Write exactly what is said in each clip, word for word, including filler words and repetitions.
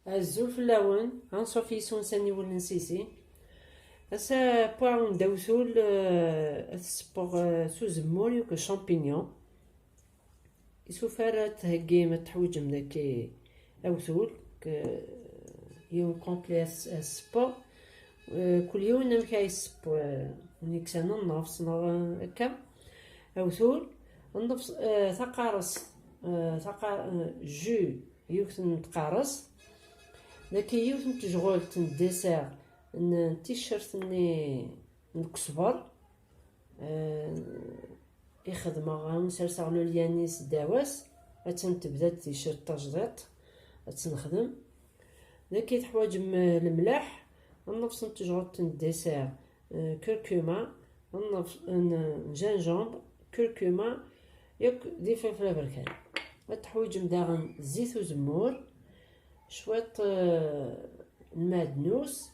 Azul fell-awen, anṣuf yis-wen s aniwel n Sisi. Ass-a, poire n dawtul, eh, ad t-ssewweɣ, eh, s uzemmur yakk champignon. Isufar ad theggim, ad teḥwiǧem daki awtul, k-, yiwen complet ad s-, ad ssewweɣ. Eh, kul yiwen amek ay ssewweɣ, eh, neksan nnefs neɣ, eh, akka. Awtul, nnefs, eh, taqarest, eh, taqa-, eh, jus, yiwet n tqarest. Daki yiwet n tejɣult n dessert n, n ticcert-nni n ukesber. Eh, i xedmeɣ, eh, serseɣ lulyan-is ddaw-as. Attan tebda-d ticcert tajdiṭ. Ad tt-nexdem. Daki teḥwaǧem, eh, lemleḥ, nnefs n tejɣult n dessert, eh, curcuma, nnefs n, n gingembre, curcuma, yakk d ifelfel aberkan. Ad teḥwiǧem daɣen zzit uzemmur, cwiṭ, eh, n lmeɛdnus,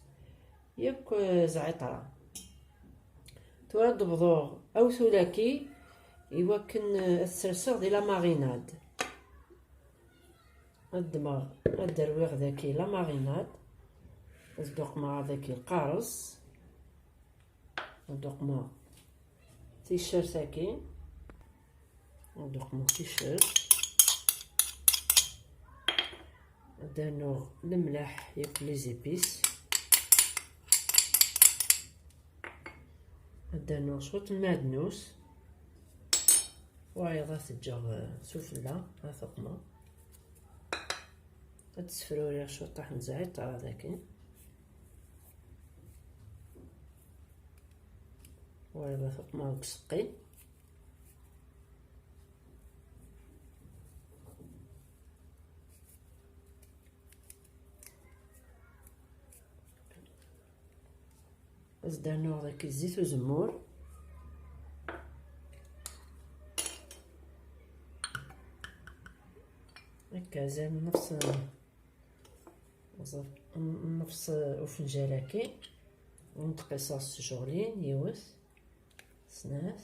yakk, eh, zɛiṭra. Tura ad d-bḍuɣ awtul-agi i wakken, eh, ad t-serseɣ di la marinade. Ad ddmeɣ, ad d-rwiɣ daki la marinade. Ad d-uqmeɣ daki lqares. Ad d-uqmeɣ ticcert-agi. Ad d-uqmeɣ ticcert. Ad d-rnuɣ lemleḥ yakk les épices. Ad d-rnuɣ cwiṭ n lmeɛdnus. Wayeḍ ad t-ǧǧeɣ, eh, sufella, ad t-uqmeɣ. Ad d-sefruriɣ cwiṭaḥ n zɛiṭra daki. Wayeḍ ad t-uqmeɣ deg useqqi. Ad s-d-rnuɣ daki zzit uzemmur. Akka, azal n nnefs, nnefs ufenǧal-agi. Ad nqisseɣ s tjeɣlin, yiwet, snat,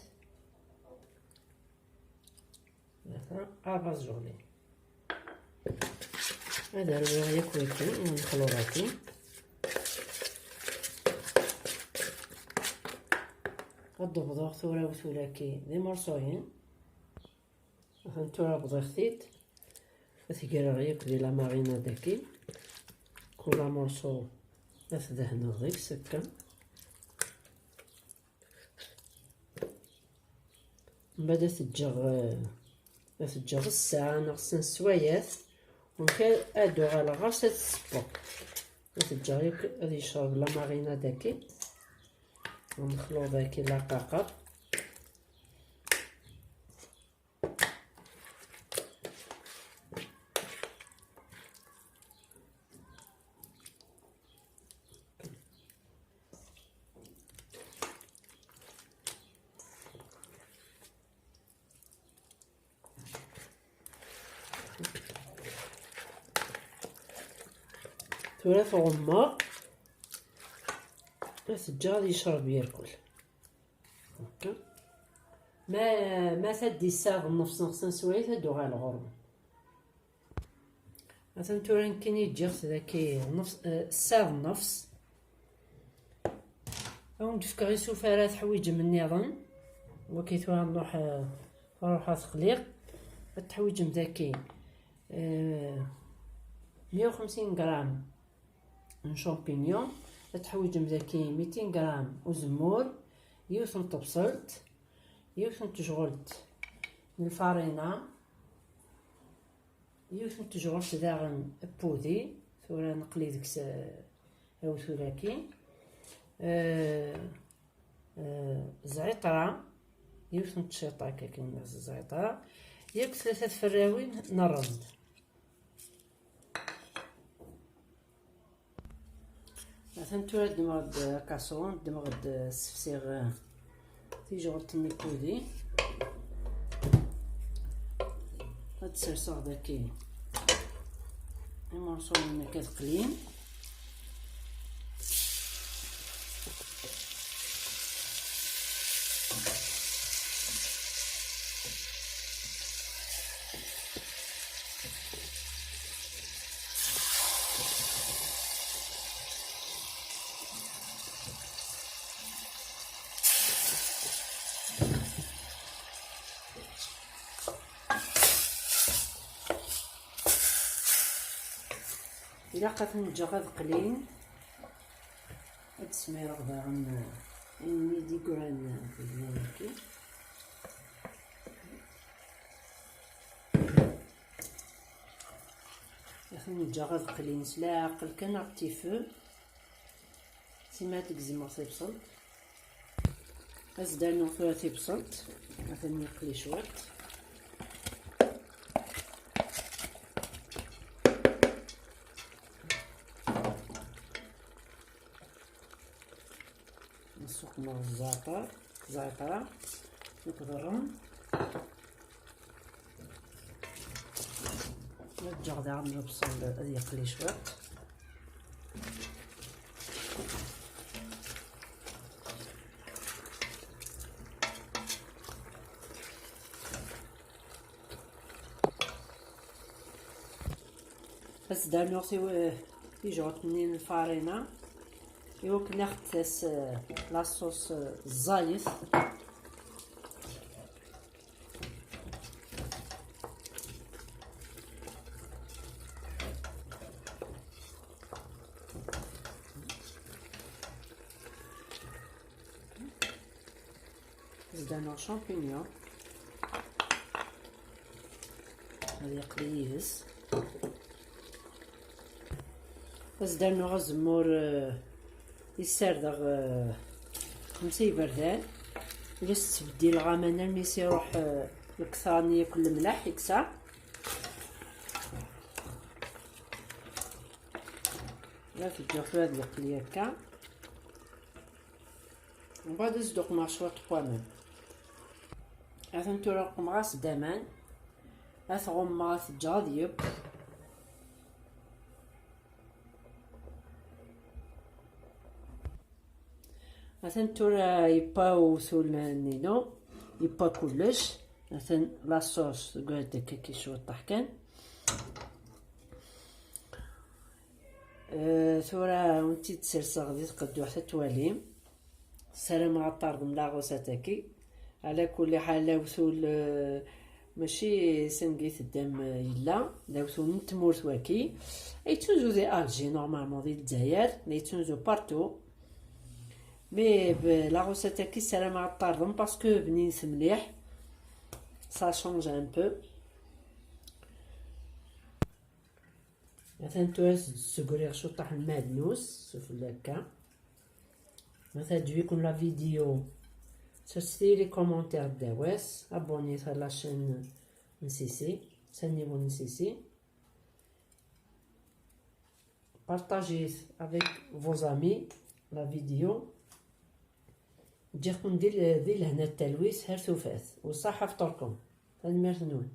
tlata, rbeɛ tjeɣlin. Ad rwiɣ yakk wiki, ad nexluḍ akkin. Ad d-bḍuɣ tura awtul-agi d imurṣuyen. Atan tura bḍiɣ-t-id. Ad t-greɣ yakk di la marinade-agi. Kul amurṣu ad t-dehneɣ deg-s akka. Mbeɛd ad t-ǧǧeɣ, eh, ad t-ǧǧeɣ ssaɛa neɣ snat sswayat, u mkal ad uɣaleɣ ɣas ad t-ssewweɣ. Ad t-ǧǧeɣ yakk ad yecreb la marinade-agi. Ad nexluḍ akkin la qaqer. Tura tɣummeɣ, ad t-ǧǧeɣ ad yecreb yerkul. Akka. Ma, ma taddi ssaɛa d nnefs neɣ snat sswayat ad d-uɣaleɣ ɣur-wen. Atan tura nekkini ǧǧiɣ-t daki nnefs, eh, ssaɛa d nnefs. Ad wen-d-fkeɣ isufar ara teḥwiǧem nniḍen. Waki tura nruḥ, eh, nruḥ ad t-xliɣ. Ad teḥwiǧem daki, eh, meyya u xemsin gram n champignon. Ad teḥwiǧem daki mitin gram uzemmur, yiwet n tebṣelt, yiwet n tejɣelt n lfarina, yiwet n tejɣelt daɣen n pudi, tura neqli deg-s, eh, awtul-agi. Eh, eh, zɛiṭra, yiwet n tciṭa akka kan, zɛiṭra, yakk tlata tferrawin n rrmel. Atan tura ddmeɣ-d akaṣun, ddmeɣ-d, ssefsiɣ, eh, tijɣelt n lpudi. Ad serseɣ daki imurṣuyen akka ad qlin. Ilaq ad ten-ǧǧeɣ ad qlin. Ad d-smireɣ daɣen ayen i d-yeggran deg wayagi. Ad ten-ǧǧeɣ ad qlin s leɛqel kan, ɣef tifu. Sima ad d-gezmeɣ tibṣelt. Ad s-d-rnuɣ tura tibṣelt. Atan yeqli cwiṭ. Nsuqmeɣ zzeɛter, zzeɛter akked rrem. Ad ǧǧeɣ daɣen lebṣel ad yeqli cwiṭ. Ad s-d-rnuɣ tiw-, tijɛuṭ-nni n lfarina, i wakken ad aɣ-d-tas, eh, la sauce, eh, ẓẓayet. Zdaneɣ champignon. Ad yeqli yid-s. Ad zdaneɣ azemmur, eh, i ssardeɣ, eh, xemsa iberdan. Ur as-ttbeddileɣ aman almi s-iruḥ, eh, lektar-nni yakk lemlaḥ, iksa. Ad t-ǧǧeɣ tura ad yeqli akka. Mbeɛd ad s-d-uqmeɣ cwiṭ n waman. Atan tura uqmeɣ-as-d aman. Ad t-ɣummeɣ, ad t-ǧǧeɣ ad yeww. Atan tura yewwa uwtul-nni-inu, yewwa kullec. Atan la sauce tgad akka ki cwiṭaḥ kan. Eh, tura ad tent-id-serseɣ di tqedduḥt ad twalim. Ssarameɣ ad tarḍem la recette-agi. Ɛla kulli ḥal, awtul, eh, mačči sanga i teddam, eh, yella, d awtul n tmurt waki. Yettunzu di Alger, normalement di Lezzayer, mais yettunzu partout. Mais b-, la recette-agi ssarameɣ ad tarḍem parce que bninent mliḥ. Ça change un peu. Atan tura s-d-ssegriɣ cwiṭaḥ n lmeɛdnus sufella akka. Ma teɛǧeb-iken la vidéo, serset-iyi les commentaires ddaw-as, abonnez-vous à la chaîne n Sisi, chaîne n Sisi. Partagez avec vos amis la vidéo. Ǧǧiɣ-ken di l-, di lehna d talwit, ar tufat. Weṣṣaḥa fṭurkum. Tanemmirt-nwen.